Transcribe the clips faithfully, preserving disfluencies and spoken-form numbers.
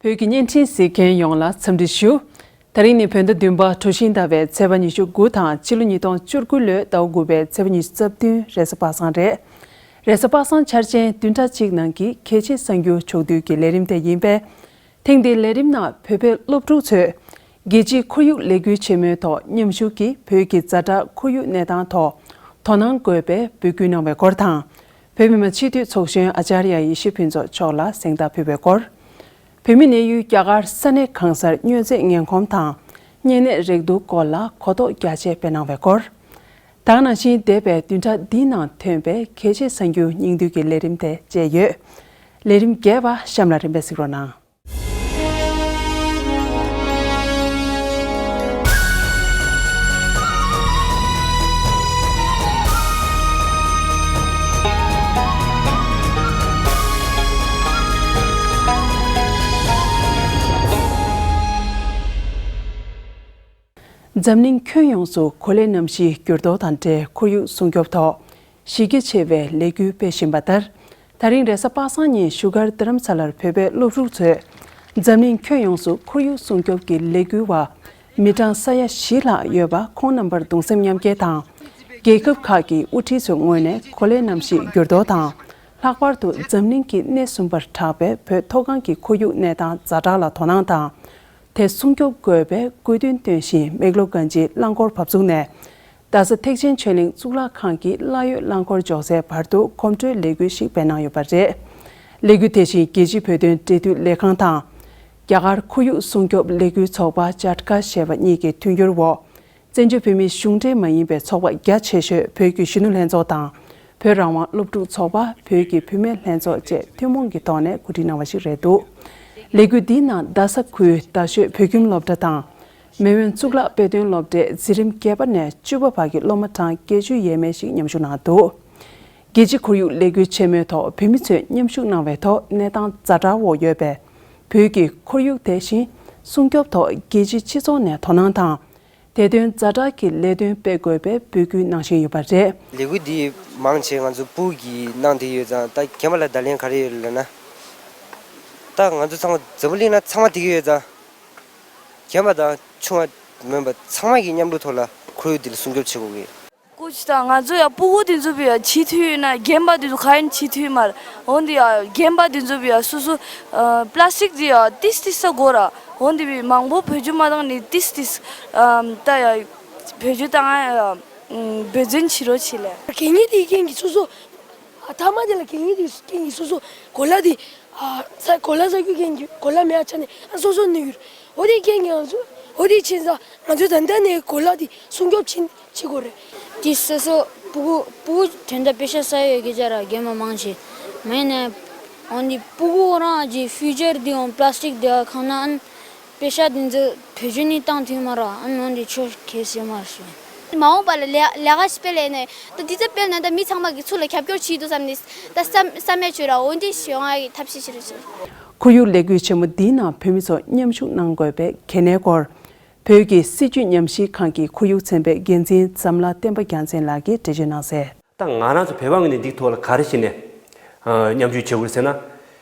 བོད་ཀྱི་བརྙན་འཕྲིན་གཟིགས་མཁན་ཡོངས་ལ་འཚམས་འདྲི་ཞུ། ད་རིང་ནི་བོད་ཟླ་བདུན་པ་གྲོ་བཞིན་ཟླ་བའི་ཚེས་པ་ཉི་ཤུ་དགུ་དང་ཕྱི་ལོ་ཉིས་སྟོང་བཅུ་དགུ་ལོའི་ཟླ་བ་དགུ་པའི་ཚེས་པ་ཉི་ཤུ་རྩ་བདུན་རེས་གཟའ་པ་སངས་རེད། རེས་གཟའ་པ་སངས་འཆར་ཅན་བདུན་ཕྲག་གཅིག་ནང་གི་གལ་ཆེའི་གསར་འགྱུར་ཕྱོགས་བསྡུས་ཀྱི་ལས་རིམ་དེ་ཡིན་པས། ཐེངས་འདིའི་ལས་རིམ་ནང་བོད་པའི་སློབ་ཕྲུག་ཚོས་རྒྱལ་སྤྱིའི་ཁོར་ཡུག་ལས་འགུལ་ཆེན་མོའི་ཐོག་མཉམ་ཞུགས་ཀྱིས་བོད་ཀྱི་ཛ་དྲག་ཁོར་ཡུག་གནས་སྟངས་ཐོག་དོ་སྣང་དགོས་པའི་འབོད་སྐུལ་གནང་བའི་སྐོར་དང་། བོད་མི་མང་སྤྱི་འཐུས་ཚོགས་གཞོན་ཨ་ཅཱརྱ་ཡེ་ཤེས་ཕུན་ཚོགས་མཆོག་ལ་གཟེངས་རྟགས་ཕུལ་བའི་སྐོར། བོད་མིའི་གནས་ཡུལ་རྒྱ་གར་ས་གནས་གང་སར་མྱོས་རྫས་ངན་གོམས་དང་གཉན་ནད་རེག་དུག་སྐོར་ལ་གོ་རྟོགས་རྒྱ་ཆེ་སྤེལ་གནང་བའི་སྐོར། ད་ག་ནང་བཞིན་འདས་པའི་བདུན་ཕྲག་འདིའི་ནང་ཐོན་པའི་གལ་ཆེའི་གསར་འགྱུར་སྙིང་བསྡུས་ཀྱི་ལས་རིམ་དེ་བཅས་ཡོད། ལས་རིམ་རྒྱས་པ་གཤམ་ལ་རིམ་པས་གཟིགས་རོགས་གནང་། འཛམ་གླིང་ཁྱོན་ཡོངས་སུ་གོ་ལའི་གནམ་གཤིས་འགྱུར་ལྡོག་དང་འབྲེལ་ཁོར་ཡུག་སྲུང་སྐྱོབ་ཐོག་གཞི་རྒྱ་ཆེ་བའི་ལས་འགུལ་སྤེལ་བཞིན་པ་ལྟར། ད་རིང་རེས་གཟའ་པ་སངས་ཉིན་བཞུགས་སྒར་རྡ་རམ་ས་ལར་བོད་པའི་སློབ་ཕྲུག་ཚོས་འཛམ་གླིང་ཁྱོན་ཡོངས་སུ་ཁོར་ཡུག་སྲུང་སྐྱོབ་ཀྱི་ལས་འགུལ་བ་མི་གྲངས་ས་ཡ་བཞི་ལྷག་ཡོད་པ་ཁོང་རྣམ་པར་གདུང་སེམས་མཉམ་སྐྱེད་དང་། རྒྱལ་ཁབ་ཁག་གི་དབུ་ཁྲིད་ཚོའི་ངོས་ནས་གོ་ལའི་གནམ་གཤིས་འགྱུར་ལྡོག་དང་། ལྷག་པར་དུ་འཛམ་གླིང་གི་སྣེ་གསུམ་པར་གྲགས་པའི་བོད་མཐོ་སྒང་གི་ཁོར་ཡུག་གནས་སྟངས་ཛ་དྲག་ལ་དོ་སྣང་དང་། དེ་སྲུང་སྐྱོབ་དགོས་པའི་དགོས་འདུན་བཏོན་བཞིན་མེག་ལོར་གྷན་ཇི་རླངས་འཁོར་བབས་ཚུགས་ནས། རྡ་ས་ཐེག་ཆེན་ཆོས་གླིང་གཙུག་ལག་ཁང་གི་གླ་ཡོད་རླངས་འཁོར་འཇོག་སའི་བར་དུ་གོམ་བགྲོད་ལས་འགུལ་ཞིག་སྤེལ་གནང་ཡོད་པ་རེད། ལས་འགུལ་དེ་བཞིན་རྒྱལ་སྤྱིའི་བོད་དོན་འབྲེལ་མཐུད་ལས་ཁང་དང་། རྒྱ་གར་ཁོར་ཡུག་སྲུང་སྐྱོབ་ལས་འགུལ་ཚོགས་པ་ཅཱ་ཀ་ཞེས་པ་གཉིས་ཀྱི་མཐུན་འགྱུར་འོག་བཙན་བྱོལ་བོད་མིའི་གཞུང་འབྲེལ་མ་ཡིན་པའི་ཚོགས་པ་རྒྱ་ཆེ་ཤོས་བོད་ཀྱི་གཞོན་ནུ་ལྷན་ཚོགས་དང་། བོད་རང་དབང་སློབ་ཕྲུག་ཚོགས་པ། བོད་ཀྱི་བུད་མེད་ལྷན་ཚོགས་བཅས་ཐུན་མོང་གི་ཐོག་ནས་གོ་སྒྲིག་གནང་བ་ཞིག་རེད་འདུག་ལས་འགུལ་འདིའི་ནང་རྡ་ས་ཁུལ་རྡ་ཤོད་བོད་ཁྱིམ་སློབ་གྲྭ་དང་། མེས་དབོན་གཙུག་ལག་དཔེ་སྟོན་སློབ་གྲྭའི་འཛིན་རིམ་བརྒྱད་པ་ནས་བཅུ་པ་བར་གྱི་སློབ་མ་གྲངས་བརྒྱད་ཅུ་ཡས་མས་ཤིག་མཉམ་ཞུགས་གནང་འདུག་རྒྱལ་སྤྱིའི་ཁོར་ཡུག་ལས་འགུལ་ཆེན་མོའི་ཐོག་བོད་མི་ཚོས་མཉམ་ཞུགས་གནང་བའི་ཐོག་གནས་སྟངས་ཛ་དྲག་འོག་ཡོད་པའི་བོད་ཀྱི་ཁོར་ཡུག་དེ་བཞིན་སྲུང་སྐྱོབ་ཐོག་རྒྱལ་སྤྱིའི་སྤྱི་ཚོགས་ནས་དོ་སྣང་དང་། དེ་དོན་ཛ་དྲག་གི་ལས་དོན་སྤེལ་དགོས་པའི་འབོད་སྐུལ་གནང་བཞིན་ཡོད་པ་རེད། ལས་འགུལ་འདི་མང་ཆེ་ང་ཚོ་སྤུ་གུ་གིས་གནང་བསྡད་ཡོད་ཙང་། ད་རྒན་པ་ལ་བརྡ་ལན་ག་རེ་ཡོད་ལབ་ན། ད་ང་ཚོ་ཚང་མ་འཛམ་བུ་གླིང་ན་ཚང་མ་བསྡད་ཀྱི་ཡོད་ཙང་། རྒན་པ་དང་ཆུང་བ་མིན་པ་ཚང་མ་གིས་མཉམ་རུབ་ཐོག་ལ་ཁོར་ཡུག་འདི་ལ་སྲུང་སྐྱོབ་བྱེད་དགོས་ཀྱི། སྐུ་མཁྱེན། ད་ང་ཚོ་ཡང་སྤུ་གུ་དེ་ཚོ་བི་ཡང་བྱེད་ཐུབ་ཡོད་ན། རྒན་པ་དེ་ཚོ་ག་ཡིན་བྱེད་ཐུབ་ཡོད་མ་རེད། འོན་ཏེ་ཡང་རྒན་པ་དེ་ཚོ་བི་ཡང་སོ་སོ་ཨ་པ་ལ་སི་ཊིག་དེ་ཡང་ཏིས་ཏིས་ས་དགོས་ར། འོན་ཏེ་བི་མང་པོ་བེད་སྤྱོད་མ་བཏང་ནས་ཏིས་ཏིས་ཨ་ད་ཡང་བེད་སྤྱོད་བཏང་ཡང་འབད་བརྩོན་བྱེད་རོགས་བྱེད་ལེ། གད་སྙིགས་དེ་རྐྱེན་གྱིས་སོ་སོ། ཨ་མཐའ་མ་དེ་ལ་གད་སྙིགས་དེ་རྐྱེན་གྱིས་སོ་སོ་གོ་ལ་དེ་ཨ་ས་གོ་ལ་ཟ་རྒྱུ་རྐྱེན་གྱིས་གོ་ལ་མེད་ཆ་ནས་ཨ་སོ་སོ་ནུས་ཡོད། འོ་དེ་རྐྱེན་གྱིས་ང་ཚོ་འོ་དེ་ཕྱིན་ཙང་ང་ཚོ་ད་ལྟ་ནས་གོ་ལ་དེ་སྲུང་སྐྱོབ་བྱེད་བྱེད་དགོས་རེད། དེ་སོ་སོ་སྤུ་གུ་སྤུ་གུ་དོན་དག་པེ་ཤ་ས་ཡོད་ཀྱི་ཅ་ར་རྒན་མ་མང་ཆེ་མེད་ནས། འོན་ཏེ་སྤུ་གུ་རང་གི་ཕིའུ་ཅར་དེ་འོང་པ་ལ་སི་ཊིག་དེ་གང་ན་ཨན། པེ་ཤ་དེ་ཚོ་བེད་སྤྱོད་ནི་བཏང་ཐུབ་མ་ར། ཨ་ནི་འོན་ཏེ་ཆོ་གལ་སྲིད་མ་ཤེས། མ་འོངས་པ་ལ་ལས་ལས་ཀ་ཞིག་སྤེལ་ཡས་ནས་ད་འདི་ཚོ་སྤེལ་ན་ད་མི་ཚང་མ་གི་ཚུར་ལ་རྒྱབ་སྐྱོར་བྱེད་འདུག་བསམ་ནས་ད་བསམ་བསམ་ཡས་བྱོས་ར། འོན་ཏེ་ཞེ་ང་གི་ཐབས་ཤེས་བྱེད་རོགས་བྱེད། ཁོར་ཡུག་ལས་འགུལ་ཆེན་མོ་འདིའི་ནང་བོད་མི་ཚོ་མཉམ་ཞུགས་གནང་དགོས་པའི་གལ་གནད་སྐོར། བོད་ཀྱི་སྲིད་བྱུས་ཉམས་ཞིབ་ཁང་གི་ཁོར་ཡུག་ཚན་པའི་འགན་འཛིན་འཛམ་ལྷ་བསྟན་པ་རྒྱལ་མཚན་ལགས་ཀྱིས་འགྲེལ་བརྗོད་གནང་གསལ། ད་ང་རང་ཚོ་བོད་པ་ངོས་ནས་འདིའི་ཐོག་ལ་ག་རེ་བྱས་ནས་ཨ་མཉམ་ཞུགས་བྱེད་དགོས་ཟེར་ན།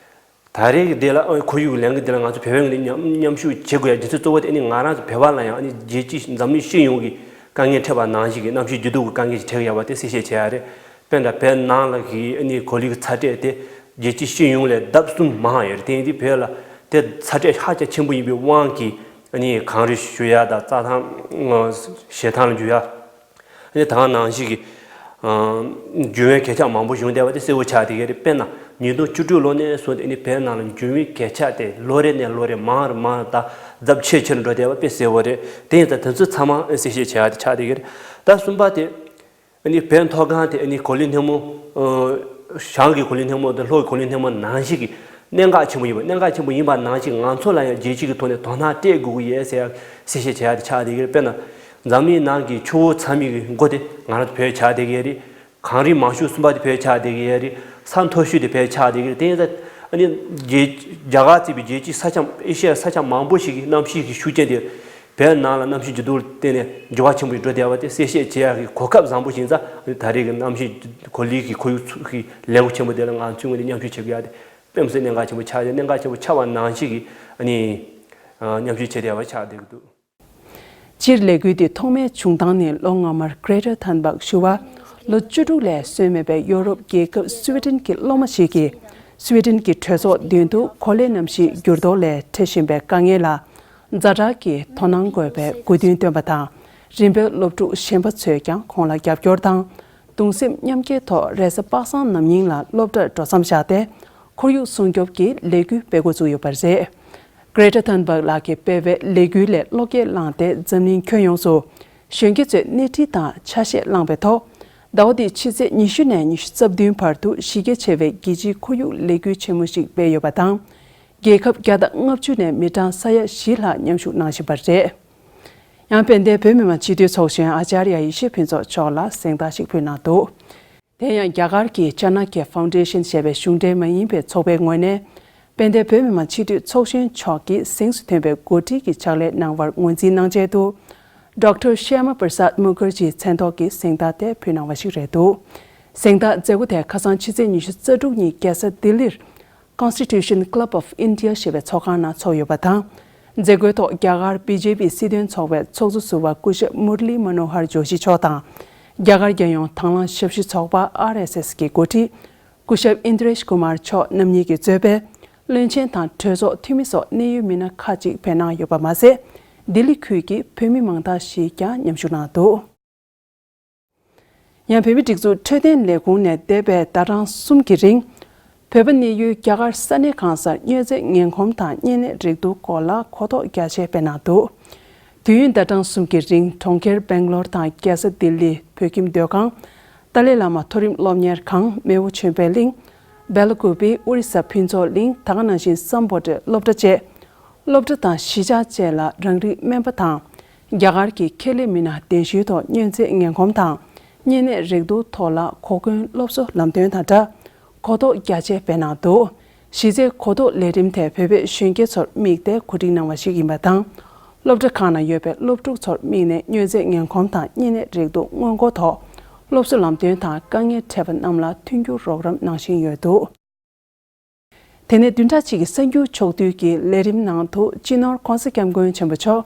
ད་རེས་ཀྱི་འདི་ལ་ཨ་ཁོར་ཡུག་ལས་འགུལ་འདི་ལ་ང་ཚོ་བོད་པའི་ངོས་ནས་མཉམ་མཉམ་ཞུགས་བྱེད་དགོས་ཡ་རྒྱུ་མཚན་གཙོ་བོ་དེ་ཨ་ནི་ང་རང་ཚོ་བོད་པ་ལ་ཡང་ཨ་ནི་རྒྱལ་སྤྱི་འཛམ་གླིང་སྤྱི་ཡོངས་ཀྱི་དཀའ་ངལ་འཕྲད་པ་ནང་བཞིན་གྱི་གནམ་གཤིས་འགྱུར་ལྡོག་གི་དཀའ་ངལ་ཞིག་འཕྲད་ཀྱི་ཡོད་པ་དེ་གསལ་བཤད་བྱེད་ཡ་རེད། དཔེར་ན་བོད་ནང་ལ་གི་ཨ་ནི་གོ་ལའི་ཚ་དྲོད་དེ་རྒྱལ་སྤྱི་སྤྱི་ཡོངས་ལས་ལྡབ་གསུམ་མང་བ་ཡོད་རེད། དེ་ཡིན་དུས་བོད་ལ་དེ་ཚ་དྲོད་ཧ་ཅང་ཆེན་པོ་ཡིན་པའི་དབང་གིས་ཨ་ནི་གངས་རི་ཞུ་ཡ་དང་རྩྭ་ཐང་ཞེ་ཐང་ལ་འགྱུར་ཡ། ཨ་ནི་ད་ག་ནང་བཞིན་གྱི་ཨ་འགྱུར་བའི་གོད་ཆག་མང་པོ་བྱུང་བསྡད་པ་དེ་གསལ་པོ་ཆགས་བསྡད་ཀྱི་རེད། དཔེར་ན་ཉིས་སྟོང་བཅུ་དྲུག་ལོ་ནས་བཟུང་སྟེ་ཨ་ནི་བོད་ནང་ལ་འགྱུར་བའི་གོད་ཆག་དེ་ལོ་རེ་ནས་ལོ་རེ་མང་རུ་མང་རུ་དང་ཛབ་ཆེ་ཆེ་རུ་འགྲོ་བསྡད་པ་དཔེ་གསལ་པོ་རེད། དེ་ཡིན་ཙང་དེ་ཚོ་ཚང་མ་གསལ་བཤད་བྱེད་ཡག་དེ་ཆགས་བསྡད་ཀྱི་རེད། ད་གསུམ་པ་དེ་ཨ་ནི་བོད་མཐོ་སྒང་དེ་ཨ་ནི་གོ་ལའི་སྣེ་མོ་ཨ་བྱང་གི་གོ་ལའི་སྣེ་མོ་དང་ལྷོ་གི་གོ་ལའི་སྣེ་མོ་ནང་བཞིན་གྱི་གནད་འགག་ཆེན་པོ་ཡིན་པ། གནད་འགག་ཆེན་པོ་ཡིན་པ་ནང་བཞིན་ང་ཚོ་ལ་ཡང་རྒྱལ་སྤྱི་གི་ཐོག་ནས་དོ་སྣང་སྤྲད་དགོས་ཀྱི་ཡོད་ཟེར་ཡག་གསལ་བཤད་བྱེད་ཡག་དེ་ཆགས་བསྡད་ཀྱི་རེད། དཔེར་ན་འཛམ་གླིང་ནང་གི་ཆུ་བོ་ཚང་མའི་གི་མགོ་དེ་ང་རང་ཚོ་བོད་ཆགས་བསྡད་ཀྱི་ཡོད་རེད། གངས་རི་མང་ཤོས་གསུམ་པ་དེ་བོད་ཆགས་བསྡད་ཀྱི་ཡོད་རེད། ས་མཐོ་ཤོས་དེ་བོད་ཆགས་བསྡད་ཀྱི་རེད། དེ་ཡིན་ཙང་ཨ་ནི་རྒྱལ་རྒྱ་གར་གཙོས་པའི་རྒྱལ་སྤྱིའི་ས་ཆ་ཨེ་ཤི་ཡའི་ས་ཆ་མང་པོ་ཞིག་གི་གནམ་གཤིས་ཀྱི་ཤུགས་རྐྱེན་དེ་བོད་ནང་ལ་གནམ་གཤིས་འགྱུར་ལྡོག་ལ་བརྟེན་ནས་འགྱུར་བ་ཆེན་པོ་ཞིག་འགྲོ་བསྡད་པ་དེ་གསལ་བཤད་བྱེད་ཡག་གི་གོ་སྐབས་བཟང་པོ་ཞིག་ཡིན་ཙང་ཨ་ནི་ད་རེས་ཀྱི་གནམ་གཤིས་གོ་ལའི་གི་ཁོར་ཡུག་ཚུ་གི་ལས་འགུལ་ཆེན་པོ་དེ་ལ་ང་ཚོའི་ངོས་ནས་མཉམ་ཞུགས་བྱེད་དགོས་ཡག་དེ། དམིགས་བསལ་གནད་འགག་ཆེན་པོ་ཆགས་ཏེ། གནད་འགག་ཆེན་པོ་ཆགས་པ་ནང་བཞིན་གྱི་ཨ་ནི་མཉམ་ཞུགས་བྱེད་བདེ་བ་ཆགས་བསྡད་ཀྱི་འདུག། སྤྱིར་ལས་འགུལ་འདི་ཐོག་མའི་བྱུང་སྟངས་ནི་ལོ་སྔ་མར་Greta Thunberg་ཞུ་བ། ལོ་བཅུ་དྲུག་ལས་སོན་མེད་པའི་ཡོ་རོབ་རྒྱལ་ཁབ་སུའེ་ཏེན་གྱི་སློབ་མ་ཞིག་གིས་སུའེ་ཏེན་གྱི་གྲོས་ཚོགས་མདུན་དུ་གོ་ལའི་གནམ་གཤིས་འགྱུར་ལྡོག་ལས་འཕྲད་བཞིན་པའི་དཀའ་ངལ་ལ་ཛ་དྲག་གི་དོ་སྣང་དགོས་པའི་དགོས་འདུན་བཏོན་པ་དང་། རིམ་པས་སློབ་ཕྲུག་གཞན་པ་ཚོས་ཀྱང་ཁོང་ལ་རྒྱབ་སྐྱོར་དང་། གདུང་སེམས་མཉམ་སྐྱེད་ཐོག་རེས་གཟའ་པ་སངས་ནམ་ཉིན་ལ་སློབ་གྲྭར་འགྲོ་མཚམས་བཞག་སྟེ། ཁོར་ཡུག་སྲུང་སྐྱོབ་ཀྱི་ལས་འགུལ་སྤེལ་འགོ་བཙུགས་ཡོད་པ་རེད། Greta Thunberg་ལགས་ཀྱིས་སྤེལ་བའི་ལས་འགུལ་ལས་བློ་སྐྱེད་བླངས་ཏེ། འཛམ་གླིང་ཁྱོན་ཡོངས་སུ་གཞོན་སྐྱེས་ཚོས་སྣེ་ཁྲིད་དང་ཆ་ཤས་བླངས་པའི་ཐོག་ཟླ་བ་འདིའི་ཕྱི་ཚེས་ཉི་ཤུ་ནས་ཉི་ཤུ་རྩ་བདུན་བར་དུ་གཞི་རྒྱ་ཆེ་བའི་རྒྱལ་སྤྱིའི་ཁོར་ཡུག་ལས་འགུལ་ཆེན་མོ་ཞིག་སྤེལ་ཡོད་པ་དང་། རྒྱལ་ཁབ་བརྒྱ་དང་ལྔ་བཅུ་ནས་མི་གྲངས་ས་ཡ་བཞི་ལྷག་མཉམ་ཞུགས་གནང་བཞིན་པ་རེད། ཡང་དཔལ་ལྡན་བོད་མི་མང་སྤྱི་འཐུས་ཚོགས་གཞོན་ཨ་ཅཱརྱ་ཡེ་ཤེས་ཕུན་ཚོགས་མཆོག་ལ་གཟེངས་རྟགས་ཤིག་ཕུལ་གནང་འདུག། དེ་ཡང་རྒྱ་གར་གྱི་ཅ་ན་ཀྱ་ཕའུན་ཌེ་ཤན་ཞེས་པའི་གཞུང་འབྲེལ་མ་ཡིན་པའི་ཚོགས་པའི་ངོས་ནས། དཔལ་ལྡན་བོད་མི་མང་སྤྱི་འཐུས་ཚོགས་གཞོན་མཆོག་གིས་གཟེངས་སུ་ཐོན་པའི་འགོ་ཁྲིད་ཀྱི་ཕྱག་ལས་གནང་བར་ངོས་འཛིན་གནང་ཆེད་དུ། Doctor Shyama Prasad Mukherjee་མཚན་ཐོག་གི་གཟེངས་རྟགས་དེ་ཕུལ་གནང་བ་ཞིག་རེད་འདུག། གཟེངས་རྟགས་མཛད་སྒོ་དེ་ཁ་སང་ཕྱི་ཚེས་ཉི་ཤུ་རྩ་དྲུག་ཉིན་རྒྱལ་ས་ལྡི་ལིར། Constitution Club of India་ཞེས་པའི་ཚོགས་ཁང་ནང་ཚོགས་ཡོད་པ་དང་། མཛད་སྒོའི་ཐོག་རྒྱ་གར་བི་ཇེ་པི་སྲིད་དོན་ཚོགས་པའི་ཚོགས་གཙོ་ཟུར་པ་སྐུ་ཞབས་མུར་ལི་མ་ནོ་ཧར་ཇོ་ཤི་མཆོག་དང་། རྒྱ་གར་རྒྱལ་ཡོངས་དྭང་བླངས་ཞབས་ཞུ་ཚོགས་པ་ཨར་ཨེས་ཨེས་ཀྱི་འགོ་ཁྲིད་སྐུ་ཞབས་ཨིན་དྲེཤ་ཀུ་མར་མཆོག་རྣམ་གཉིས་ཀྱིས་གཙོས་པའི་བློན་ཆེན་དང་གྲོས་ཚོགས་འཐུས་མི་སོགས་གནད་ཡོད་མི་སྣ་ཁག་ཅིག་ཕེབས་གནང་ཡོད་པ་མ་ཟད། ལྡི་ལི་ཁུལ་གྱི་བོད་མི་མང་དག་ཞིག་ཀྱང་མཉམ་ཞུགས་གནང་འདུག། ཡང་བོད་མིའི་སྒྲིག་འཛུགས་འཕྲོད་བསྟེན་ལས་ཁུངས་ནས་འདས་པའི་ཟླ་གྲངས་གསུམ་གྱི་རིང་། བོད་པ་གནས་ཡུལ་རྒྱ་གར་ས་གནས་གང་སར་མྱོས་རྫས་ངན་གོམས་དང་གཉན་ནད་རེག་དུག་སྐོར་ལ་གོ་རྟོགས་རྒྱ་ཆེ་སྤེལ་གནང་འདུག། དུས་ཡུན་ཟླ་གྲངས་གསུམ་གྱི་རིང་གྲོང་ཁྱེར་སྦེང་ལོར་དང་རྒྱལ་ས་ལྡི་ལི། བོད་ཁྱིམ་སྡོད་ཁང་། ཏཱ་ལའི་བླ་མ་མཐོ་རིམ་སློབ་གཉེར་ཁང་། མེས་པོ་ཆོས་འཕེལ་གླིང་། སྦེ་ལ་ཀུ་པེ། ཨོ་རི་ས་ཕུན་ཚོགས་གླིང་། ད་ག་ནང་བཞིན་སམ་བྷོ་ཊའི་སློབ་གྲྭ་བཅས། སློབ་གྲྭ་དང་གཞིས་ཆགས་བཅས་ལ་རང་རིགས་སྨན་པ་དང་། རྒྱ་གར་གྱི་ཁེ་ལས་མི་སྣ་གདན་ཞུའི་ཐོག་མྱོས་རྫས་ངན་གོམས་དང་གཉན་ནད་རེག་དུག་ཐོག་ལ་གོ་སྐོན་སློབ་གསོ་ལམ་སྟོན་དང་སྦྲགས་གོ་རྟོགས་རྒྱ་ཆེ་སྤེལ་གནང་འདུག། གཞི་རྩའི་གོ་རྟོགས་ལས་རིམ་དེ་བོད་པའི་གཞོན་སྐྱེས་ཚོར་དམིགས་ཏེ་གོ་སྒྲིག་གནང་བ་ཞིག་ཡིན་པ་དང་། སློབ་གྲྭ་ཁག་ནང་ཡོད་པའི་སློབ་ཕྲུག་ཚོར་དམིགས་ནས་མྱོས་རྫས་ངན་གོམས་དང་གཉན་ནད་རེག་དུག་སྔོན་འགོག་ཐོག་སློབ་གསོ་ལམ་སྟོན་དང་དཀའ་ངལ་འཕྲད་པ་རྣམས་ལ་མཐུན་འགྱུར་རོགས་རམ་གནང་བཞིན་ཡོད་འདུག། དེ་ནས་བདུན་ཕྲག་གཅིག་གི་གསར་འགྱུར་ཕྱོགས་བསྡུས་ཀྱི་ལས་རིམ་ནང་དུ། སྤྱི་ནོར་༧གོང་ས་༧སྐྱབས་མགོན་ཆེན་པོ་མཆོག་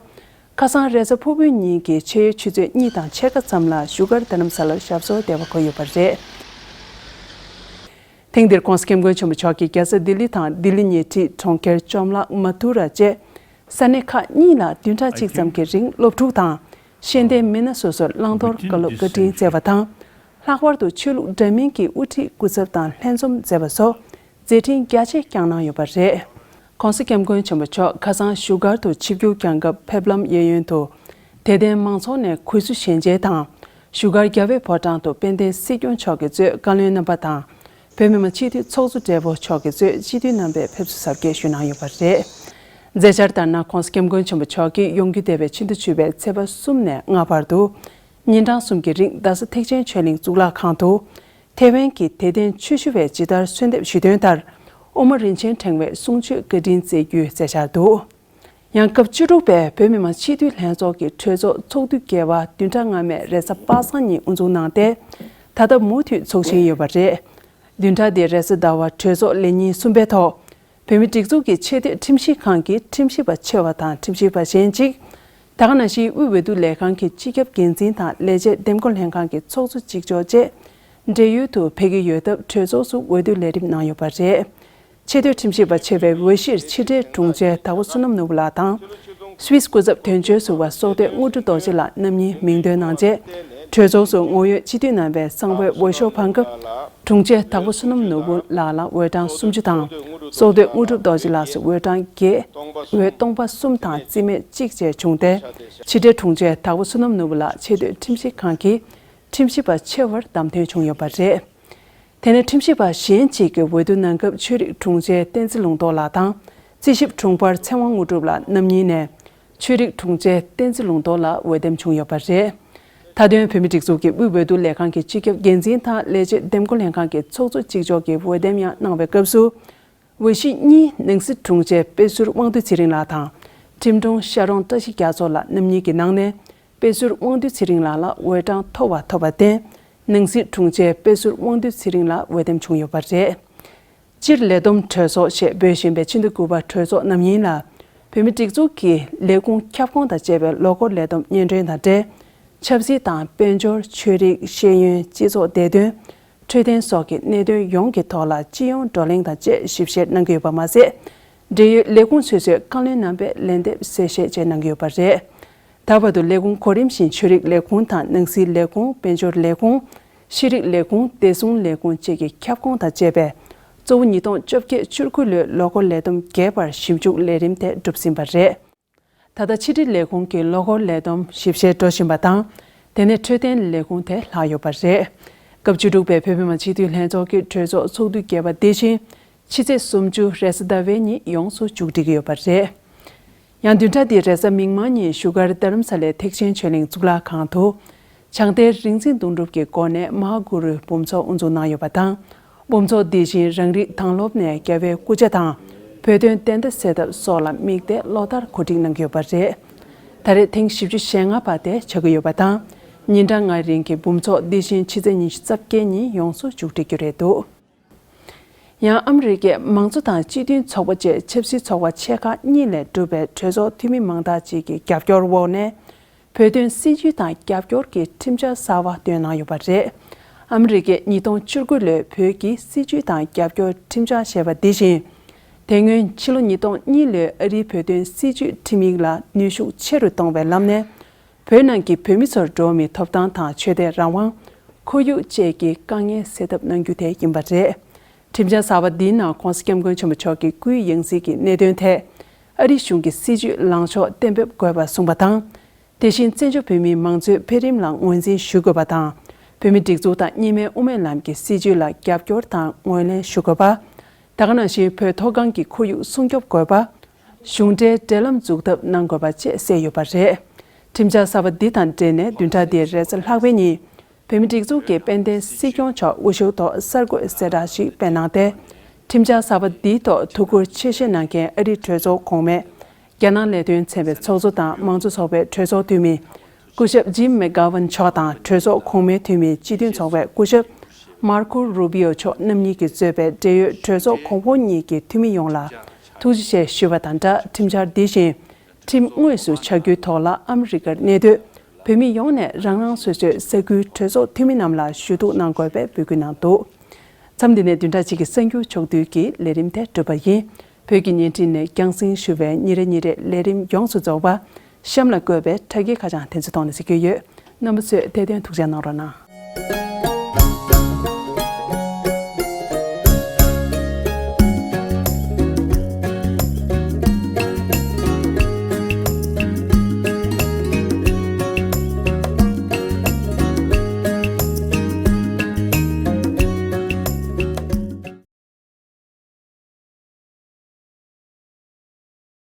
ཁ་སང་རེས་གཟའ་ཕུར་བུའི་ཉིན་གྱི་ཕྱེད་ཡོལ་ཆུ་ཚོད་གཉིས་དང་ཕྱེད་ཀ་ཙམ་ལ་བཞུགས་སྒར་རྡ་རམ་ས་ལར་ཞབས་སོར་བདེ་བར་འཁོད་ཡོད་པ་རེད། ཐེངས་འདིར་༧གོང་ས་༧སྐྱབས་མགོན་ཆེན་པོ་མཆོག་གིས་རྒྱལ་ས་ལྡི་ལི་དང་ལྡི་ལི་ཉེ་འཁྲིས་གྲོང་ཁྱེར་ཅོམ་ལ་མ་ཐུ་ར་བཅས་ས་གནས་ཁག་གཉིས་ལ་བདུན་ཕྲག་གཅིག་ཙམ་གྱི་རིང་སློབ་ཕྲུག་དང་ཤེས་ལྡན་མི་སྣ་སོ་སོར་བླང་དོར་བཀའ་སློབ་བཀའ་དྲིན་སྩལ་བ་དང་། ལྷག་པར་དུ་ཆོས་ལུགས་འདྲ་མིན་གྱི་དབུ་ཁྲིད་སྐུ་ཚབ་དང་ལྷན་འཛོམས་མཛད་པ་སོགས་མཛད་འཕྲིན་རྒྱ་ཆེ་བསྐྱངས་གནང་ཡོད་པ་རེད། ༸གོང་ས་༸སྐྱབས་མགོན་ཆེན་པོ་མཆོག་ཁ་སང་བཞུགས་སྒར་དུ་ཆིབས་བསྒྱུར་བསྐྱངས་སྐབས་ཕེབས་ལམ་གཡས་གཡོན་དུ་དད་ལྡན་མང་ཚོགས་ནས་གུས་བསུ་ཞལ་མཇལ་དང་། བཞུགས་སྒར་རྒྱལ་བའི་ཕོ་བྲང་དུ་དཔལ་ལྡན་སྲིད་སྐྱོང་མཆོག་གིས་གཙོས་བཀའ་བློན་རྣམ་པ་དང་། བོད་མི་མང་སྤྱི་འཐུས་ཚོགས་གཙོ་སྦྲེལ་པོ་མཆོག་གིས་གཙོས་སྤྱི་འཐུས་རྣམ་པས་ཕེབས་བསུ་གཟབ་རྒྱས་ཞུས་གནང་ཡོད་པ་རེད། མཛད་འཆར་ལྟར་ན། ༸གོང་ས་༸སྐྱབས་མགོན་ཆེན་པོ་མཆོག་གིས་ཡོང་རྒྱུ་འདས་པའི་ཕྱི་ཟླ་བཅུ་པའི་ཚེས་པ་གསུམ་ནས་ལྔ་བར་དུ། ཉིན་གྲངས་གསུམ་གྱི་རིང་རྡ་ས་ཐེག་ཆེན་ཆོས་གླིང་གཙུག་ལག་ཁང་དུ། ཐེ་ཝན་གྱི་དད་ལྡན་ཆོས་ཞུ་བས་ཇི་ལྟར་གསོལ་འདེབས་ཞུས་དོན་ལྟར། དབུ་མ་རིན་ཆེན་ཕྲེང་བའི་གསུང་ཆོས་བཀའ་དྲིན་སྩལ་རྒྱུའི་མཛད་འཆར་འདུག། ཡང་སྐབས་བཅུ་དྲུག་པའི་བོད་མི་མང་སྤྱི་འཐུས་ལྷན་ཚོགས་ཀྱི་གྲོས་ཚོགས་ཚོགས་དུས་བརྒྱད་པ་བདུན་ཕྲག་སྔ་མའི་རེས་གཟའ་པ་སངས་ཉིན་དབུ་འཛུགས་གནང་སྟེ། ད་ལྟ་མུ་མཐུད་འཚོགས་བཞིན་ཡོད་པ་རེད། བདུན་ཕྲག་འདིའི་རེས་གཟའ་ཟླ་བར་གྲོས་ཚོགས་ལས་ཉིན་གསུམ་པའི་ཐོག་བོད་མིའི་སྒྲིག་འཛུགས་ཀྱི་ཆེས་མཐོའི་ཁྲིམས་ཞིབ་ཁང་གི་ཁྲིམས་ཞིབ་པ་ཆེ་བ་དང་ཁྲིམས་ཞིབ་པ་གཞན་གཅིག། ད་ག་ནང་བཞིན་དབུས་འོས་བསྡུ་ལས་ཁང་གི་སྤྱི་ཁྱབ་འགན་འཛིན་དང་ལས་བྱེད་འདེམས་བསྐོ་ལྷན་ཁང་གི་ཚོགས་གཙོ་གཅིག་ལྕོགས་བཅས་བགྲེས་ཡོལ་དུ་ཕེབས་ཀྱི་ཡོད་སྟབས། གྲོས་ཚོགས་སུ་འོས་བསྡུ་ལས་རིམ་གནང་ཡོད་པ་རེད། ཆེས་མཐོའི་ཁྲིམས་ཞིབ་པ་ཆེ་བའི་འོས་གཞིར་ཕྱི་དྲིལ་དྲུང་ཆེ་དྭགས་པོ་བསོད་ནམས་ནོར་བུ་ལགས་དང་། སུད་སི་སྐུ་ཚབ་དོན་གཅོད་ཟུར་པ་སོག་སྡེ་དངོས་གྲུབ་རྡོ་རྗེ་ལགས་རྣམ་གཉིས་མིང་འདོན་གནང་རྗེས། གྲོས་ཚོགས་སུ་ངོ་ཡོད་སྤྱི་འཐུས་རྣམ་པས་གསང་བའི་འོས་ཤོག་འཕང་སྐབས། དྲུང་ཆེ་དྭགས་པོ་བསོད་ནམས་ནོར་བུ་ལགས་ལ་འོས་གྲངས་སུམ་ཅུ་དང་། སོག་སྡེ་དངོས་གྲུབ་རྡོ་རྗེ་ལགས་སུ་འོས་གྲངས་བརྒྱད། འོས་སྟོང་པ་གསུམ་དང་རྩིས་མེད་གཅིག་བཅས་བྱུང་སྟེ། ཕྱི་དྲིལ་དྲུང་ཆེ་དྭགས་པོ་བསོད་ནམས་ནོར་བུ་ལགས་ཆེས་མཐོའི་ཁྲིམས་ཞིབ་ཁང་གི་ཁྲིམས་ཞིབ་པ་ཆེ་བར་བདམས་ཐོན་བྱུང་ཡོད་པ་རེད། དེ་ནས་ཁྲིམས་ཞིབ་པ་གཞན་གཅིག་གི་འོས་བསྡུ་གནང་སྐབས། ཆོས་རིག་དྲུང་ཆེ་བསྟན་འཛིན་ལུང་རྟོགས་ལགས་དང་། རྩིས་ཞིབ་དྲུང་འཕར་ཚེ་དབང་དངོས་གྲུབ་ལགས་རྣམ་གཉིས་ནས། ཆོས་རིག་དྲུང་ཆེ་བསྟན་འཛིན་ལུང་རྟོགས་ལགས་འོས་འདེམས་བྱུང་ཡོད་པ་རེད། མཐའ་དོན་བོད་མིའི་སྒྲིག་འཛུགས་ཀྱི་དབུས་འོས་བསྡུ་ལས་ཁང་གི་སྤྱི་ཁྱབ་འགན་འཛིན་དང་ལས་བྱེད་འདེམས་བསྐོ་ལྷན་ཁང་གི་ཚོགས་གཙོ་གཅིག་ལྕོགས་ཀྱིས་འོས་འདེམས་ཡང་གནང་བའི་སྐབས་སུ། འོས་གཞི་གཉིས་ནང་སྲིད་དྲུང་ཆེ་དཔེ་ཟུར་དབང་འདུས་ཚེ་རིང་ལགས་དང་། ཁྲིམས་དྲུང་ཤ་རོང་བཀྲ་ཤིས་རྒྱ་མཚོ་ལགས་རྣམ་གཉིས་ཀྱི་ནང་ནས། དཔེ་ཟུར་དབང་འདུས་ཚེ་རིང་ལགས་ལ་འོས་གྲངས་མཐོ་བ་ཐོབ་པར་བརྟེན། ནང་སྲིད་དྲུང་ཆེ་དཔེ་ཟུར་དབང་འདུས་ཚེ་རིང་ལགས་འོས་འདེམས་བྱུང་ཡོད་པ་རེད། སྤྱིར་ལས་བསྡོམས་གྲོས་ཚོགས་ཞེས་འབོད་བཞིན་པའི་ཕྱི་ཟླ་དགུ་པ་གྲོས་ཚོགས་རྣམ་གཉིས་ལ། བོད་མིའི་སྒྲིག་འཛུགས་ཀྱི་ལས་ཁུངས་ཁྱབ་ཁོངས་དང་བཅས་པའི་ལོ་འཁོར་ལས་བསྡོམས་སྙན་སྒྲོན་དང་འབྲེལ། ཆབ་སྲིད་དང་དཔལ་འབྱོར། ཆོས་རིག། ཤེས་ཡོན། སྤྱི་ཚོགས་བདེ་དོན། འཕྲོད་བསྟེན་སོགས་ཀྱི་གནད་དོན་ཡོངས་ཀྱི་ཐོག་ལ་སྤྱི་ཡོངས་བགྲོ་གླེང་དང་བཅས་ཞིབ་བཤེར་གནང་གི་ཡོད་པ་མ་ཟད། འབྲེལ་ཡོད་ལས་ཁུངས་སོ་སོའི་བཀའ་བློན་རྣམ་པས་ལན་འདེབས་གསལ་བཤད་བཅས་གནང་གི་ཡོད་པ་རེད། ད་བར་དུ་ལས་ཁུངས་གོ་རིམ་བཞིན་ཆོས་རིག་ལས་ཁུངས་དང་ནང་སྲིད་ལས་ཁུངས། དཔལ་འབྱོར་ལས་ཁུངས། ཤེས་རིག་ལས་ཁུངས། བདེ་སྲུང་ལས་ཁུངས་བཅས་ཀྱི་ཁྱབ་ཁོངས་དང་བཅས་པའི་གཙོ་བོ་ཉིས་སྟོང་བཅོ་བརྒྱད་བཅུ་དགུ་ལོའི་ལོ་འཁོར་ལས་བསྡོམས་རྒྱས་པར་ཞིབ་འཇུག་ལས་རིམ་དེ་གྲུབ་ཟིན་པ་རེད། ད་ལྟ་ཕྱི་དྲིལ་ལས་ཁུངས་ཀྱི་ལོ་འཁོར་ལས་བསྡོམས་ཞིབ་བཤེར་འགྲོ་བཞིན་པ་དང་། དེ་ནས་འཕྲོད་བསྟེན་ལས་ཁུངས་དེ་ལྷག་ཡོད་པ་རེད། སྐབས་བཅུ་དྲུག་པའི་བོད་མི་མང་སྤྱི་འཐུས་ལྷན་ཚོགས་ཀྱི་གྲོས་ཚོགས་ཚོགས་དུས་བརྒྱད་པ་འདི་བཞིན། ཕྱི་ཚེས་སུམ་ཅུ་རེས་གཟའ་ཟླ་བའི་ཉིན་ཡོངས་སུ་མཇུག་སྒྲིལ་གྱི་ཡོད་པ་རེད། ཡང་བདུན་ཕྲག་འདིའི་རེས་གཟའ་མིག་དམར་ཉིན་བཞུགས་སྒར་རྡ་རམ་ས་ལའི་ཐེག་ཆེན་ཆོས་གླིང་གཙུག་ལག་ཁང་དུ། བྱང་གཏེར་རིག་འཛིན་དོན་གྲུབ་ཀྱི་སྒོ་ནས་མ་ཧཱ་གུ་རུའི་འབུམ་ཚོགས་དབུ་འཛུགས་གནང་ཡོད་པ་དང་། འབུམ་ཚོགས་འདི་བཞིན་རང་རིགས་དྭང་སློབ་ནས་རྒྱལ་བའི་སྐུ་ཕྱྭ་དང་། བོད་དོན་བདེན་མཐའ་གསལ་ཐབས་སོགས་ལ་དམིགས་ཏེ་ལོ་ལྟར་གོ་སྒྲིག་གནང་གི་ཡོད་པ་རེད། ད་རེས་ཐེངས་བཞི་བཅུ་ཞེ་ལྔ་པ་དེ་ཆགས་ཀྱི་ཡོད་པ་དང་། ཉིན་གྲངས་ལྔའི་རིང་གི་འབུམ་ཚོགས་འདི་བཞིན་ཕྱི་ཚེས་ཉི་ཤུ་རྩ་བརྒྱད་ཉིན་ཡོངས་སུ་མཇུག་སྒྲིལ་རྒྱུ་རེད་འདུག་ཡང་ཨ་མི་རི་ཀས་མང་གཙོ་དང་སྤྱི་མཐུན་ཚོགས་པ་བཅས་ཆབ་སྲིད་ཚོགས་པ་ཆེ་ཁག་གཉིས་ལས་གྲུབ་པའི་གྲོས་ཚོགས་འཐུས་མི་མང་དག་ཅིག་གི་རྒྱབ་སྐྱོར་འོག་ནས། བོད་དོན་སྲིད་བྱུས་དང་རྒྱབ་སྐྱོར་གྱི་ཁྲིམས་འཆར་གསར་བ་བཏོན་གནང་ཡོད་པ་རེད། ཨ་མི་རི་ཀས་ཉིས་སྟོང་བཅུ་དགུ་ལོའི་བོད་ཀྱི་སྲིད་བྱུས་དང་རྒྱབ་སྐྱོར་ཁྲིམས་འཆར་ཞེས་པ་འདི་བཞིན། དེ་སྔོན་ཕྱི་ལོ་ཉིས་སྟོང་གཉིས་ལོའི་ཨ་རིའི་བོད་དོན་སྲིད་བྱུས་ཁྲིམས་ཡིག་ལ་ནུས་ཤུགས་ཆེ་རུ་གཏོང་བའི་ལམ་ནས། བོད་ནང་གི་བོད་མི་ཚོར་འགྲོ་བ་མིའི་ཐོབ་ཐང་དང་ཆོས་དད་རང་དབང་། ཁོར་ཡུག་བཅས་ཀྱི་དཀའ་ངལ་སེལ་ཐབས་གནང་རྒྱུ་དེ་ཡིན་པ་རེད། ཁྲིམས་འཆར་གསར་པ་འདིའི་ནང་༸གོང་ས་༸སྐྱབས་མགོན་ཆེན་པོ་མཆོག་གི་སྐུའི་ཡང་སྲིད་ཀྱི་གནད་དོན་ཐད། ཨ་རི་གཞུང་གི་སྲིད་བྱུས་ལངས་ཕྱོགས་གཏན་འབེབས་དགོས་པ་གསུངས་པ་དང་། དེ་བཞིན་བཙན་བྱོལ་བོད་མིའི་མང་གཙོའི་འཕེལ་རིམ་ལ་ངོས་འཛིན་ཞུ་དགོས་པ་དང་། བོད་མིའི་སྒྲིག་འཛུགས་དང་གཉིས་སྨན་དབུ་མའི་ལམ་གྱི་སྲིད་བྱུས་ལ་རྒྱབ་སྐྱོར་དང་ངོས་ལེན་ཞུ་དགོས་པ། ད་ག་ནང་བཞིན་བོད་མཐོ་སྒང་གི་ཁོར་ཡུག་སྲུང་སྐྱོབ་དགོས་པ། གཞུང་འབྲེལ་འབྲེལ་ལམ་འཛུགས་ཐབས་གནང་དགོས་པ་བཅས་གསལ་ཡོད་པ་རེད། ཁྲིམས་འཆར་གསར་པ་འདི་དང་འབྲེལ་ནས་བདུན་ཕྲག་འདིའི་རེས་གཟའ་ལྷག་པའི་ཉིན། བོད་མིའི་སྒྲིག་འཛུགས་ཀྱི་དཔལ་ལྡན་སྲིད་སྐྱོང་མཆོག་དབུ་བཞུགས་ཐོག་གསར་འགོད་གསལ་བསྒྲགས་ཤིག་སྤེལ་གནང་སྟེ། ཁྲིམས་འཆར་གསར་པ་འདིའི་ཐོག་ཐུགས་ཁུར་ཆེ་བཞེས་གནང་མཁན་ཨ་རིའི་གྲོས་ཚོགས་གོང་མའི་རྒྱ་ནག་ལས་དོན་ཚན་པའི་ཚོགས་གཙོ་དང་མང་གཙོ་ཚོགས་པའི་གྲོས་ཚོགས་འཐུས་མི། སྐུ་ཞབས་ཇིམ་མེག་གྷ་ཝན་མཆོག་དང་གྲོས་ཚོགས་གོང་མའི་འཐུས་མི་སྤྱི་མཐུན་ཚོགས་པའི་སྐུ་ཞབས་མར་ཁོ་རུ་བྷི་ཨོ་མཆོག་རྣམ་གཉིས་ཀྱིས་གཙོས་པའི་འབྲེལ་ཡོད་གྲོས་ཚོགས་གོང་འོག་གཉིས་ཀྱི་འཐུས་མི་ཡོངས་ལ་ཐུགས་རྗེ་ཆེ་ཞུས་པ་དང་སྦྲགས། ཁྲིམས་འཆར་འདི་བཞིན་ཁྲིམས་དངོས་སུ་ཆགས་རྒྱུའི་ཐོག་ལ་ཨ་མི་རི་ཀར་གནས་སྡོད་བོད་མི་ཡོངས་ནས་རང་རང་སོ་སོའི་ས་ཁུལ་གྲོས་ཚོགས་འཐུས་མི་རྣམས་ལ་ཞུ་གཏུག་གནང་དགོས་པའི་འབོད་སྐུལ་གནང་འདུག་མཚམས་འདི་ནས་བདུན་ཕྲག་གཅིག་གི་གསར་འགྱུར་ཕྱོགས་བསྡུས་ཀྱི་ལས་རིམ་དེ་གྲུབ་པ་ཡིན། བོད་ཀྱི་བརྙན་འཕྲིན་ནས་རྒྱང་སྲིང་ཞུ་བའི་ཉིན་རེ་ཉིན་རེའི་ལས་རིམ་ཡོངས་སུ་རྫོགས་པ། གཤམ་ལ་བཀོད་པའི་དྲ་རྒྱའི་ཁ་བྱང་དེ་ཚོའི་ཐོག་ནས་གཟིགས་རྒྱུ་ཡོད། རྣམ་པ་ཚོས་དེ་དོན་ཐུགས་འཇགས་གནང་རོགས་གནང་།